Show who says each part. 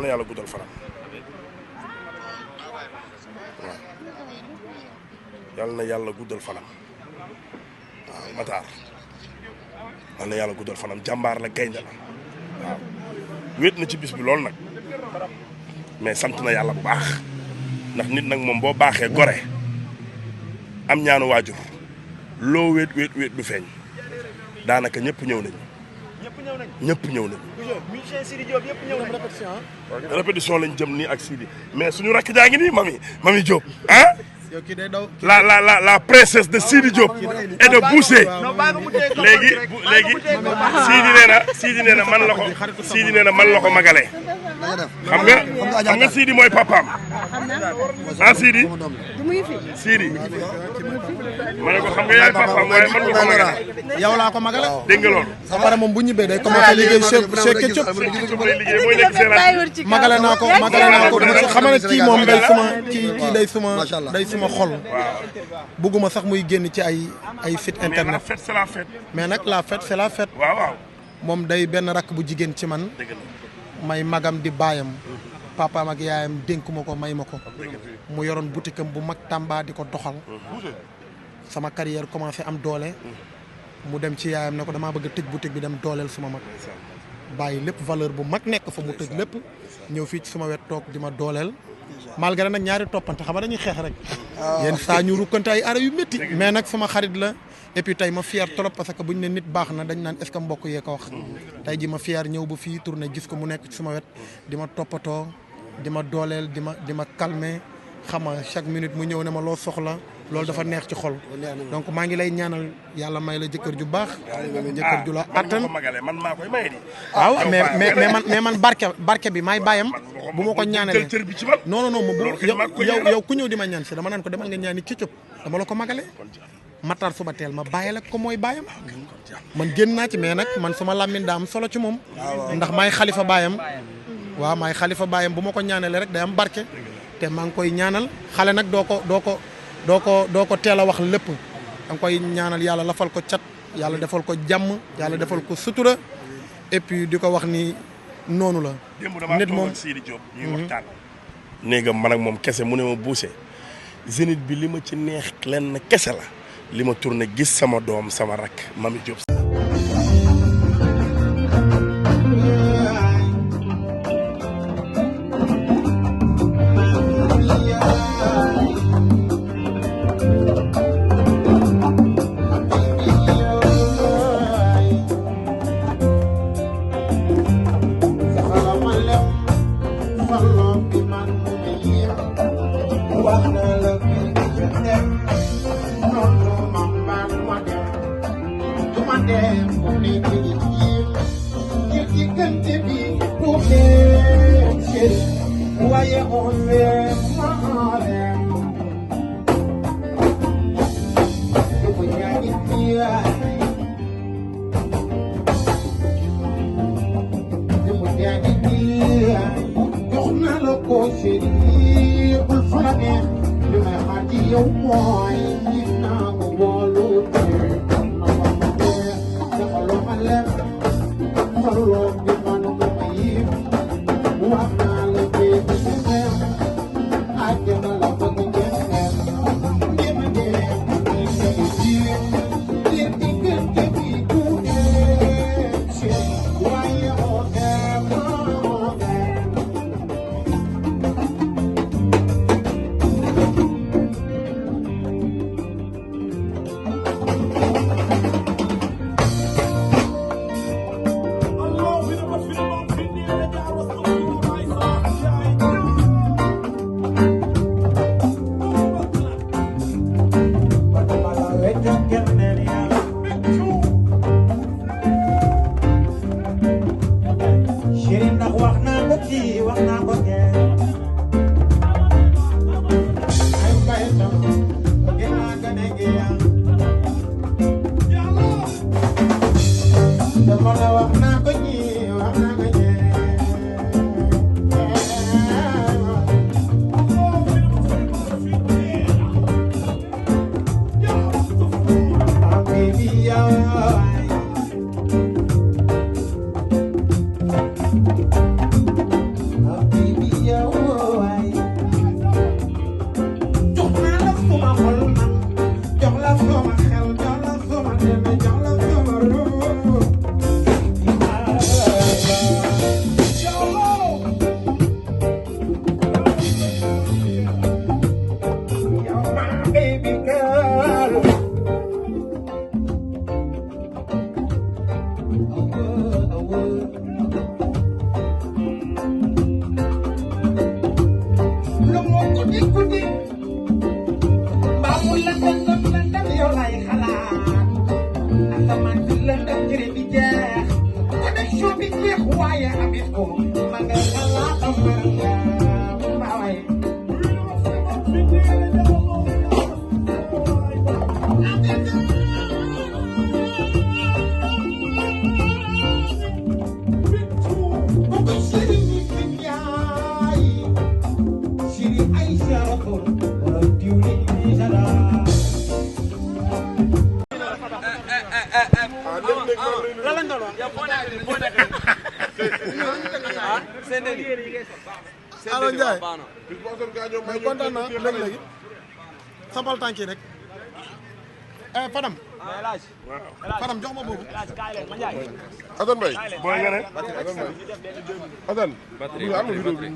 Speaker 1: na yàlla guddal fanam waaw na yàlla guddal fanam waaw Matar yal na yàlla guddal fanam jàmbaar la gaynde la waaw wéet na ci bis bi loolu nag mais sant na yàlla bu baax ndax nit nag moom boo baaxee gore am ñaanu waajur loo wéet du feeñ daanaka ñëpp ñëw nañu. ñëpp ñëw nañu.
Speaker 2: musicien Sidi Diop yëpp ñëw nañu
Speaker 1: répétition lañ jëm nii ak Sidi mais suñu rakk jaa ngi nii mami Diop ah. la princesse de Sidi Diop et de Boucher léegi Sidi nee na man la ko magalee xam nga Sidi mooy papaam ah Sidi ma ne ko xam nga yaay papaam waaye man nga ko magale
Speaker 3: yow laa ko magale
Speaker 1: dégg nga loolu
Speaker 3: ba pare moom bu ñibbee day commencé liggéey chez Ketchup
Speaker 1: mooy nekk seen
Speaker 3: magale naa ko xam nga kii moom day suma xol bëgguma sax muy génn ci ay site internet
Speaker 1: la fête c'est la fête
Speaker 3: mais nag la fête c'est la fête
Speaker 1: waaw
Speaker 3: moom day benn rakk bu jigéen ci man may magam di baayam papaam ak yaayam dénk ma ko may ma ko mu yoroon boutique am bu mag Tamba di ko doxal sama carrière commencé am doole mu dem ci yaayam ne ko damaa bëgg a tëj boutique bi dem dooleel suma mag bàyyi lépp valeur bu mag nekk fa mu tëj lépp ñëw fii ci suma wet toog di ma dooleel malgré nag ñaari toppante xam nga dañuy xeex rek yenn saa ñu rukkante ay ara yu métti mais nag sama xarit la et puis tey ma fier trop parce que buñ ne nit baax na dañ naan est-ce que mbokk yee ko wax tey ji ma fier ñëw ba fii tourné gis ko mu nekk ci sama wet di ma toppatoo di ma dooleel di ma calmer xam nga chaque minute mu ñëw ne ma loo soxla loolu dafa neex ci xol donc maa ngi lay ñaanal yàlla may la jëkkër ju baax jëkkër ju la attan
Speaker 1: man maa koy may di
Speaker 3: waaw mais man barke bi maay bàyyam bu ma ko ñaanalee non yow ku ñëw di ma ñaan si dama naan ko demal nga ñaani Ketchup dama la ko magale Matar suba teel ma bàyyi la ko mooy bàyyam man génn naa ci mais nag man suma làmmiñ daa am solo ci moom ndax maay xalifa bàyyam waaw maay xalifa bàyyam bu ma ko ñaanalee rek day am barke te maa ngi koy ñaanal xale nag doo ko teel a wax lépp da nga koy ñaanal yàlla lafal ko cat yàlla defal ko jàmm yàlla defal ko sutura et puis di ko wax ni noonu la. nit moom
Speaker 1: Sidi Diop ñuy waxtaan. néegam man ak moom kese mu ne ma Boucher Zénith bi li ma ci neex lenn kese la li ma tourné gis sama doom sama rakk Mami Diop.
Speaker 4: lu mu guddi guddi mbaa mu lëndëm yow lay xalaat asamaan si lëndëm jëre bi jeex connexion bi jeex waaye amit ko ma nga xalaat am nga mbaawaay
Speaker 3: Allo Ndiaye mais kontaan naa léegi sampal tànk yi rek Fadam Fadam jox ma boobu
Speaker 1: Assane Mbaye booy nga ne Assane am na vidéo bi